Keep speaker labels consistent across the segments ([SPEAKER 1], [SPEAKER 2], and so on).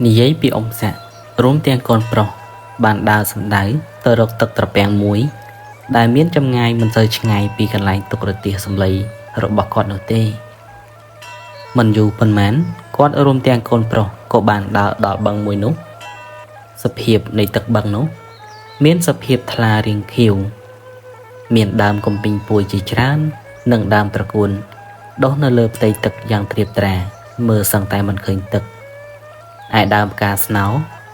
[SPEAKER 1] និយាយពីអ៊ំសាក់រួមទាំងកូនប្រុសបានដើរសំដៅទៅរកទឹកត្រពាំងមួយ ដែលមានចម្ងាយមិនសូវឆ្ងាយពីកន្លែងទុករទេះសំឡីរបស់គាត់នោះទេមិនយូរប៉ុន្មានគាត់រួមទាំងកូនប្រុសក៏បានដើរដល់បឹងមួយនោះសភាពនៃទឹកបឹងនោះមានសភាពថ្លារាងខៀវមានដើមកំពីងពួយជាច្រើននិងដើមត្រកួនដុះនៅលើផ្ទៃទឹកយ៉ាងត្រៀបត្រាមើលសឹងតែមិនឃើញទឹកឯដើមផ្កាស្នោ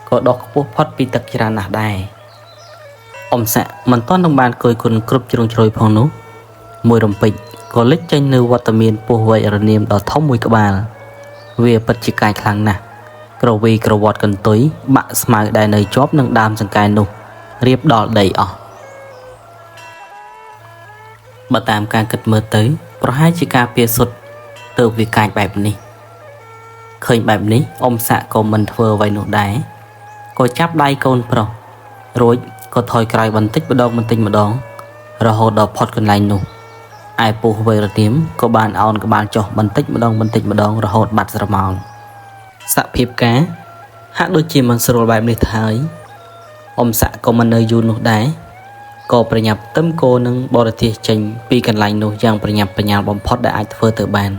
[SPEAKER 1] ក៏ដុះខ្ពស់ផុតពីទឹកច្រើនណាស់ដែរអ៊ំសាក់មិនទាន់នឹងបានគយគន់គ្រប់ជ្រុងជ្រោយផងនោះមួយរំពេចក៏លេចចេញនៅវត្តមានពស់វែករនាមដ៏ធំមួយក្បាលវាពិតជាកាយខ្លាំងណាស់ក្រវីក្រវត្តកន្ទុយបាក់ស្មៅដែលនៅជាប់នឹងដើមសង្កែនោះរៀបដល់ដីអស់បើតាមការគិតមើលទៅប្រហែលជាការពារសុទ្ធទើបវាកាចបែបនេះឃើញបែបនេះអ៊ំសាក់ក៏មិនធ្វើអ្វីនោះដែរក៏ចាប់ដៃកូនប្រុសរួចក៏ថយក្រោយបន្តិចម្ដងបន្តិចម្ដងរហូតដល់ផុតកន្លែងនោះឯពស់វែករនាមក៏បានអោនក្បាលចុះបន្តិចម្ដងបន្តិចម្ដងរហូតបាត់ស្រមោលសភាពការហាក់ដូចជាមិនស្រួលបែបនេះទៅហើយអ៊ំសាក់ក៏មិននៅយូរនោះដែរក៏ប្រញាប់ទឹមគោនឹងបរទេសចេញពីកន្លែងនោះយ៉ាងប្រញាប់ប្រញាល់បំផុតដែលអាចធ្វើទៅបាន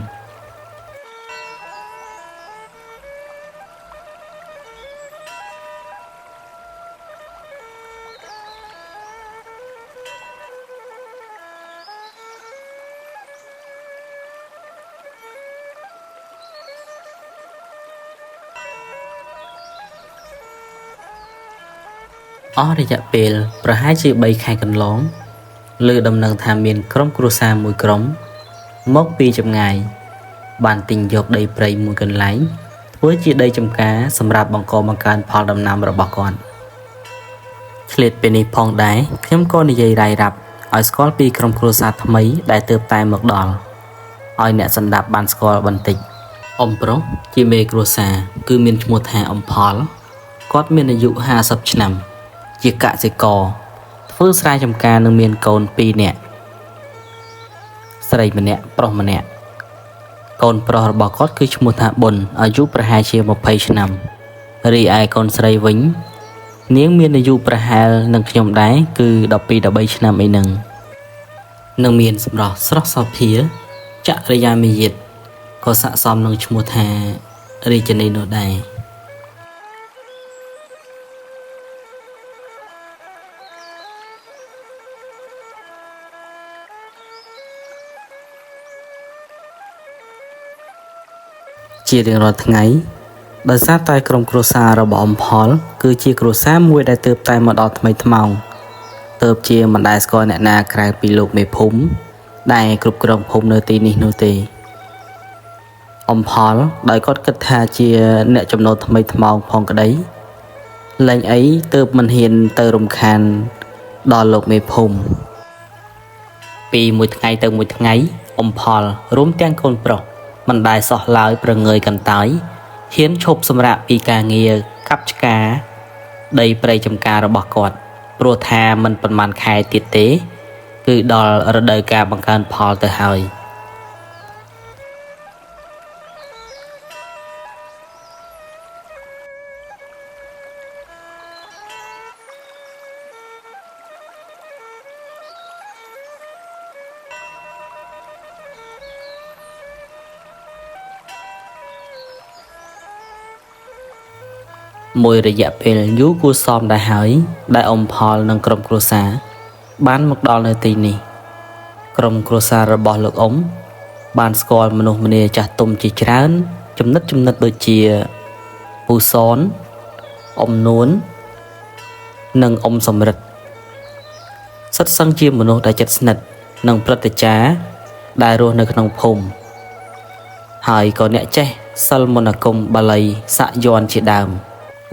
[SPEAKER 1] អស់រយៈពេលប្រហែលជា3ខែកន្លងលើដំណឹងថាមានក្រុមគ្រួសារមួយក្រុមមកពីចម្ងាយបានទិញយកដីព្រៃមួយកន្លែងធ្វើជាដីចម្ការសម្រាប់បង្កបង្កើនផលដំណាំរបស់គាត់ឆ្លៀតពេលនេះផងដែរខ្ញុំក៏និយាយរាយរាប់ឲ្យស្គាល់ពីក្រុមគ្រួសារថ្មីដែលទើបតែមកដល់ឲ្យអ្នកស្ដាប់បានស្គាល់បន្តិចអ៊ំប្រុសជាមេគ្រួសារគឺមានឈ្មោះថាអ៊ំផលគាត់មានអាយុ50ឆ្នាំជាកសិករធ្វើស្រែចម្ការនឹងមានកូន2នាក់ស្រីម្នាក់ប្រុសម្នាក់កូនប្រុសរបស់គាត់គឺឈ្មោះថាប៊ុនអាយុប្រហែលជា20ឆ្នាំរីឯកូនស្រីវិញនាងមានអាយុប្រហែលនឹងខ្ញុំដែរគឺ12 13ឆ្នាំអីនឹងនឹងមានសម្រស់ស្រស់សោភាចរិយាមាយាទក៏ស័ក្តិសមនឹងឈ្មោះថារាជនីនោះដែរជារៀងរាល់ថ្ងៃដោយសារតែក្រុមគ្រួសាររបស់អ៊ំផលគឺជាគ្រួសារមួយដែលទើបតែមកដល់ថ្មីថ្មោងទើបជាមិនដែលស្គាល់អ្នកណាក្រៅពីលោកមេភូមិដែលគ្រប់គ្រងភូមិនៅទីនេះនោះទេអ៊ំផលដោយគាត់គិតថាជាអ្នកចំណូលថ្មីថ្មោងផងក្តីលែងអីទើបមិនហ៊ានទៅរំខានដល់លោកមេភូមិពីមួយថ្ងៃទៅមួយថ្ងៃអ៊ំផលរួមទាំងកូនប្រុសមិនដែលសោះឡើយប្រងើយកន្តើយហ៊ានឈប់សម្រាកពីការងារកាប់ឆ្ការដីព្រៃចំការរបស់គាត់ព្រោះថាមិនប៉ុន្មានខែទៀតទេគឺដល់រដូវកាលបង្កើនផលទៅហើយមួយរយៈពេលយូរគួរសមដែរហើយដែលអ៊ំផលនិងក្រុមគ្រួសារបានមកដល់នៅទីនេះក្រុមគ្រួសាររបស់លោកអ៊ំបានស្គាល់មនុស្សម្នាចាស់ទុំជាច្រើនចំណិតដូចជាពូសនអ៊ំនួននិងអ៊ំសំរិទ្ធសុទ្ធសឹងជាមនុស្សដែលជិតស្និទ្ធនិងព្រឹទ្ធាចារ្យដែលរស់នៅក្នុងភូមិហើយក៏អ្នកចេះសិលមន្តអាគមបាលីស័កយ័ន្តជាដើម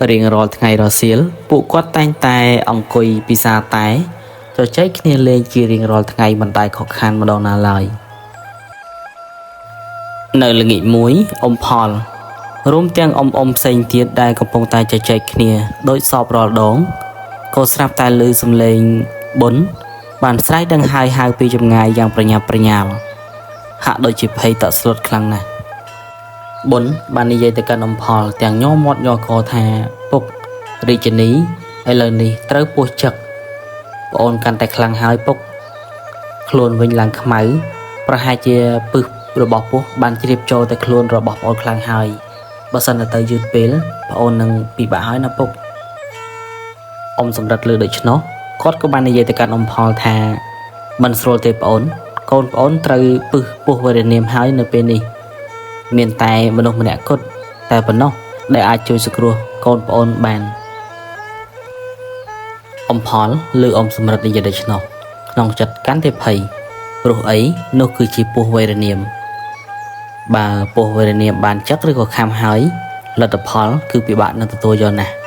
[SPEAKER 1] រៀងរាល់ថ្ងៃរសៀលពួកគាត់តែងតែអង្គុយពិសាតែជជែកគ្នាលេងជារៀងរាល់ថ្ងៃមិនដែលខកខានម្ដងណាឡើយនៅល្ងាចមួយអ៊ំផលរួមទាំងអ៊ំផ្សេងទៀតដែលកំពុងតែជជែកគ្នាដោយសពរាល់ដងក៏ស្រាប់តែឮសំឡេងប៊ុនបានស្រែកដង្ហើយហៅពីចម្ងាយយ៉ាងប្រញាប់ប្រញាល់ហាក់ដូចជាភ័យតក់ស្លុតខ្លាំងណាស់ ប៊ុនបាននិយាយទៅកាន់អំផលទាំងញ័រមាត់ញ័រកថាពុករាជិនីឥឡូវនេះត្រូវពោះចឹកប្អូនកាន់តែខ្លាំងហើយពុកខ្លួនវិញឡើងខ្មៅប្រហែលជាពឹសរបស់ពោះបានជ្រាបចូលទៅខ្លួនរបស់ប្អូនខ្លាំងហើយបើសិនតែទៅយឺតពេលប្អូននឹងពិបាកហើយណាពុកអ៊ំសម្រិទ្ធលើដូច្នោះគាត់ក៏បាននិយាយទៅកាន់អំផលថាមិនស្រួលទេប្អូនកូនប្អូនត្រូវពឹសពោះវរនាមហើយនៅពេលនេះមានតែមនុស្សម្នាក់គត់តែប៉ុណ្ណោះដែលអាចជួយសង្គ្រោះកូនប្អូនបានអំផលឬអ៊ំសម្រិទ្ធនិយាយដូច្នោះក្នុងចិត្តកាន់តែភ័យព្រោះអីនោះគឺជាពោះវេរនាមបើពោះវេរនាមបានចឹកឬក៏ខាំហើយលទ្ធផលគឺពិបាកនឹងទទួលយកណាស់។